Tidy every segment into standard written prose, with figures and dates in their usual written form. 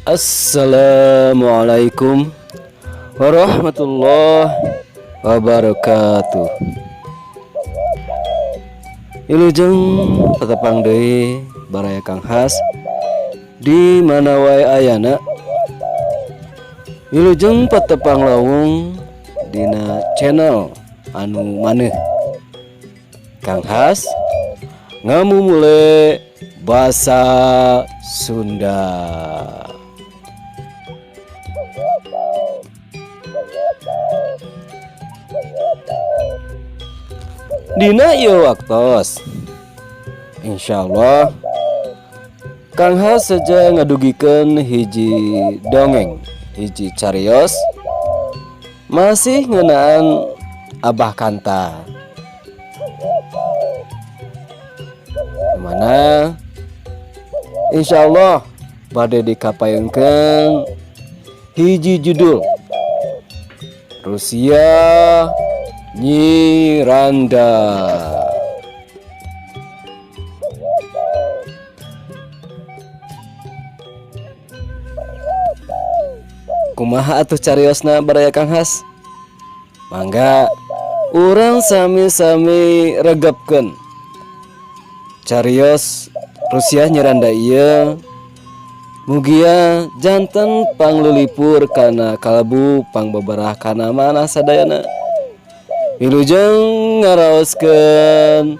Assalamualaikum warahmatullahi wabarakatuh. Wilujeng patepang deui baraya Kang Has di mana wae ayana. Wilujeng patepang lawung dina channel anu maneh. Kang Has ngamumule basa Sunda. Dina ieu waktos, Insya Allah Kang Has saja ngadugikeun hiji dongeng, hiji carios masih ngeunaan Abah Kanta, mana Insya Allah bade dikapayunkeun hiji judul Rusiah Nyi Randa. Kumaha atuh cariosna, baraya Kang Has? Mangga urang sami-sami regepkeun carios Rusiah Nyi Randa ieu. Mugia janten panglilipur kana kalbu, pangbeberah kana manah sadayana. Wilujeng ngaraoskeun,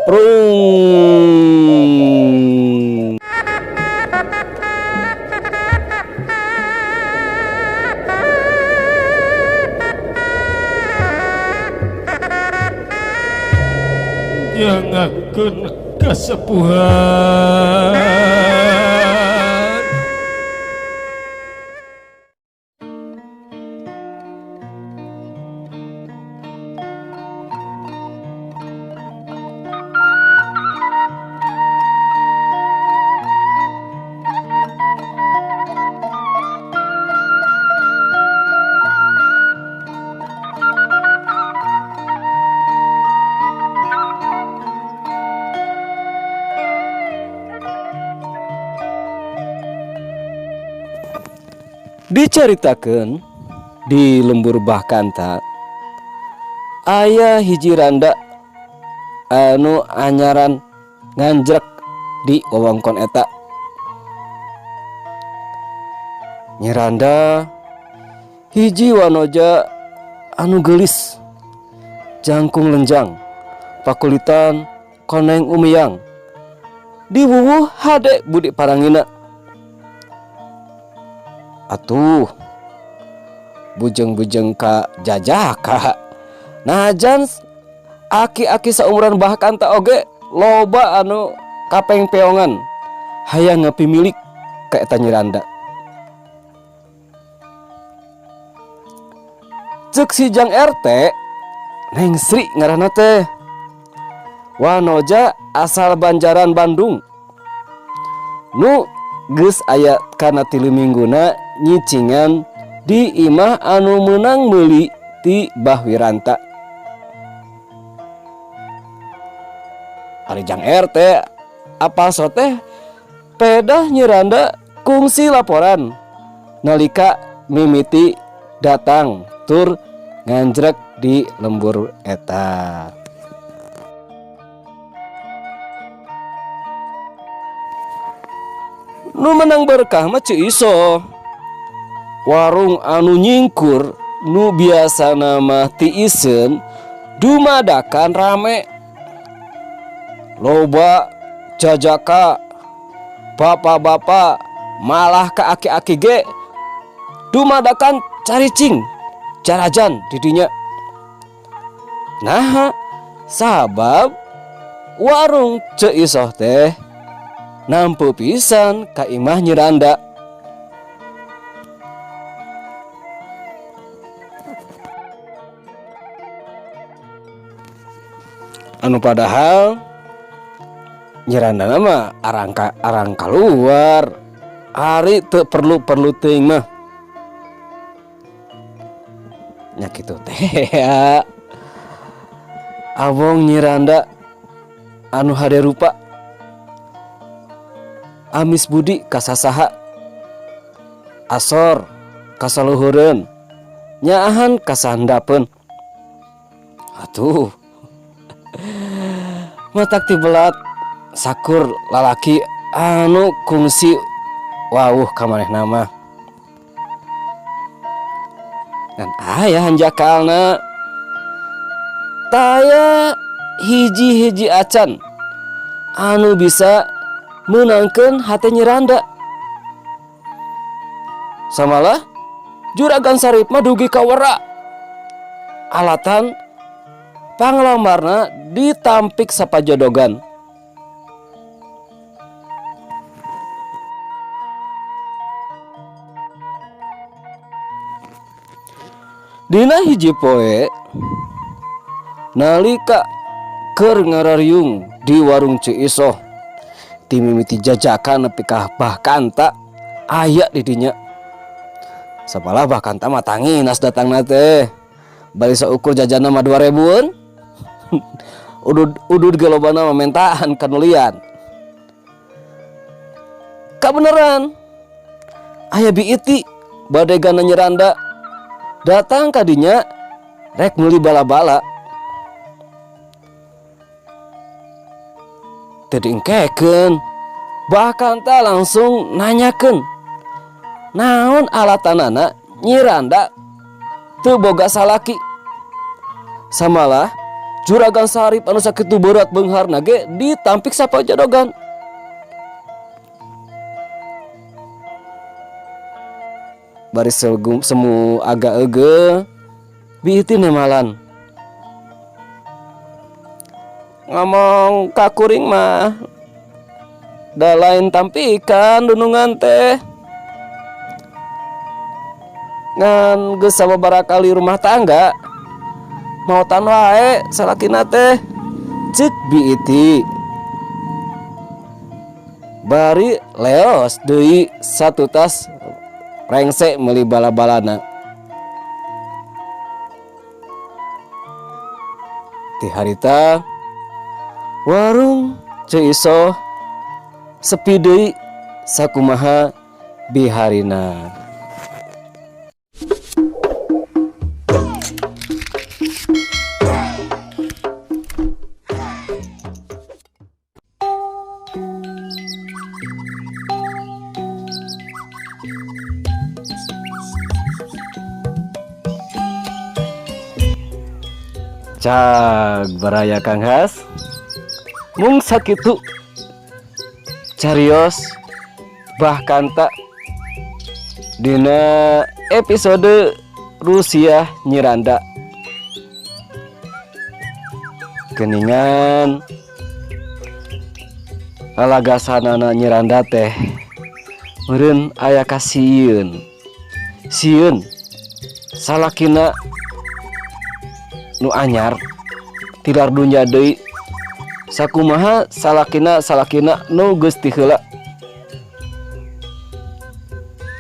prung. Nyangakeun kasepuhan. Dicaritakeun di lembur Bah Kanta aya hiji randa anu anyaran nganjrek di wewengkon eta. Nyi Randa hiji wanoja anu geulis, jangkung lenjang, pakulitan koneng umiyang, diwuwuh hade budi parangina. Atuh bujeng-bujeng ka jajaka, najan aki-aki saumuran Bah Kanta oge loba anu kapengpeongan hayang ngapimilik ka eta Nyi Randa. Cek si Jang RT, Neng Sri ngaranna teh, wanoja asal Banjaran, Bandung, nu geus aya kana 3 mingguna nyicingan di imah anu meunang meuli ti Bah Wiranta. Ari Jang RT apal soteh, pedah Nyi Randa kungsi laporan nalika mimiti datang tur nganjrek di lembur eta. Nu menang berkah mah Ceu Isoh. Warung anu nyingkur nu biasana mah tiiseun dumadakan rame. Loba jajaka, bapak-bapak, malah ka aki-aki ge dumadakan caricing jarajan di dinya. Nah, sabab warung Ceu Isoh teh nampu pisan ka imah Nyi Randa. Anu padahal Nyi Randa mah arang arang keluar, ari teu perlu-perlu teuing mah. Nya kitu teh ya. Awong Nyi Randa anu hade rupa, amis budi ka sasaha. Asor kasaluhureun, nyaahan kasahandapeun. Atuh matak tibelat sakur lalaki anu kungsi wawuh ka manehna mah. Ngan aya hanjakalna taya hiji-hiji acan anu bisa meunangkeun hate Nyi Randa. Samalah Juragan Sarip mah dugi ka wera alatan panglamarna ditampik sapajodogan. Dina hiji poe nalika keur ngarariung di warung Ceu Isoh ti mimiti jajakan nepi ka Bah Kanta aya di dinya. Sabalah Bah Kanta mah tanginas datangna teh bari saukur jajanna mah 2000-eun. Udud udud ge lobana mah mentaan kanulian. Kabeneran aya Bi Iti badegana Nyi Randa datang ka dinya rek meuli bala-bala. Teu diengkekeun, bahkan tah langsung nanyakeun naon alatanana Nyi Randa teu boga salaki. Samalah Juragan Sarip anu sakitu beurat beungharna ge ditampik sapajodogan. Bari semu agak ege Bi Iti nemalan. Ngomong ka kuring mah da lain tampikan dunungan teh. Ngan geus sababaraha kali rumah tangga maotan wae salakina teh ceuk Bi Iti. Bari leos deui satutas rengse meuli bala-balana. Ti harita warung Ceu Isoh sepi deui sakumaha biharina. Cag baraya Kang Has mung sakitu carios bahkan tak dina episode Rusiah Nyi Randa geningan lalagasanana Nyi Randa teh meureun aya kasieun sieun salakina nu anyar tilar dunya deui sakumaha salakina salakina nu geus ti heula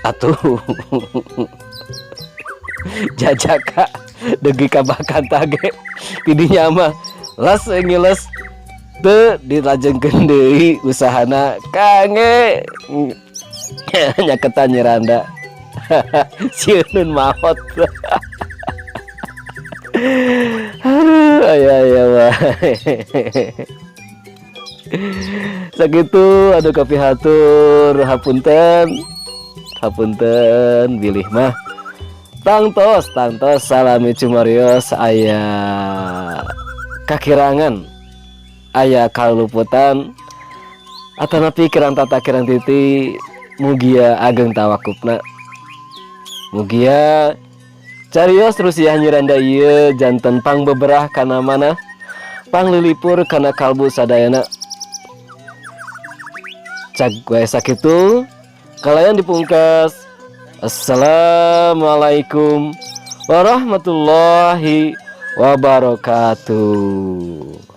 atuh jajaka degi ka bahkan tage tidinya mah les ngiles teu dilajengkeun deui usahana kange nyaketan Nyi Randa sieun maot. Aduh, aya aya wae. Sakitu aduh kapihatur hapunten. Hapunten bilih mah tangtos tangtos salami cumarios aya kakirangan aya kaluputan atanapi kirang tata kirang titi mugia ageng tawakupna mugia carios Rusiah Nyi Randa ieu janten pangbeberah kana manah panglilipur kana kalbu sadayana. Cag wae sakitu kalayan dipungkas. Assalamualaikum warahmatullahi wabarakatuh.